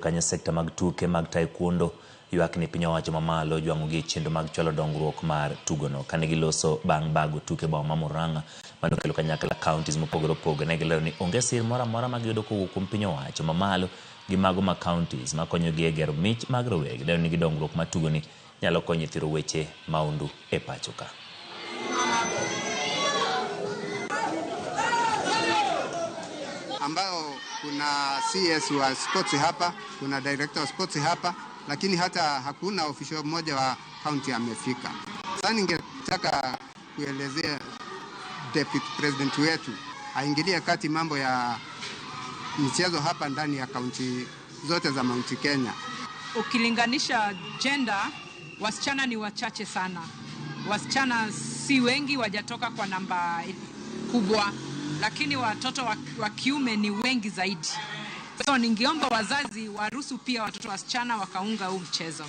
Kanyo sekta mag tuke mag taekwondo ywak ni piny owacho mamalo ojwang'ogi e chenro mag chwalo dongruok mar tugono. Kane giloso bang' bago tuke boma ma Murang'a mane okelo kanyakla counties mopogore opogore, ne gilero ni onge sir moro amora ma giyudo kowuok kuom piny owacho mamalo gi mago ma counties makonyogi e gero mich mag rowere. Gilero ni gi dongruok mar tugoni nyalo konyo e thiro weche maundu e pacho ka. Ambayo kuna CS wa sports hapa, kuna director wa sports hapa, lakini hata hakuna official mmoja wa county amefika. Sasa ningetaka kuelezea deputy president wetu aingilie kati mambo ya michezo hapa ndani ya county zote za Mount Kenya. Ukilinganisha gender, wasichana ni wachache sana. Wasichana si wengi, wajatoka kwa namba kubwa, lakini watoto wa kiume ni wengi zaidi. So ningeomba wazazi waruhusu pia watoto wasichana wakaunga huu mchezo.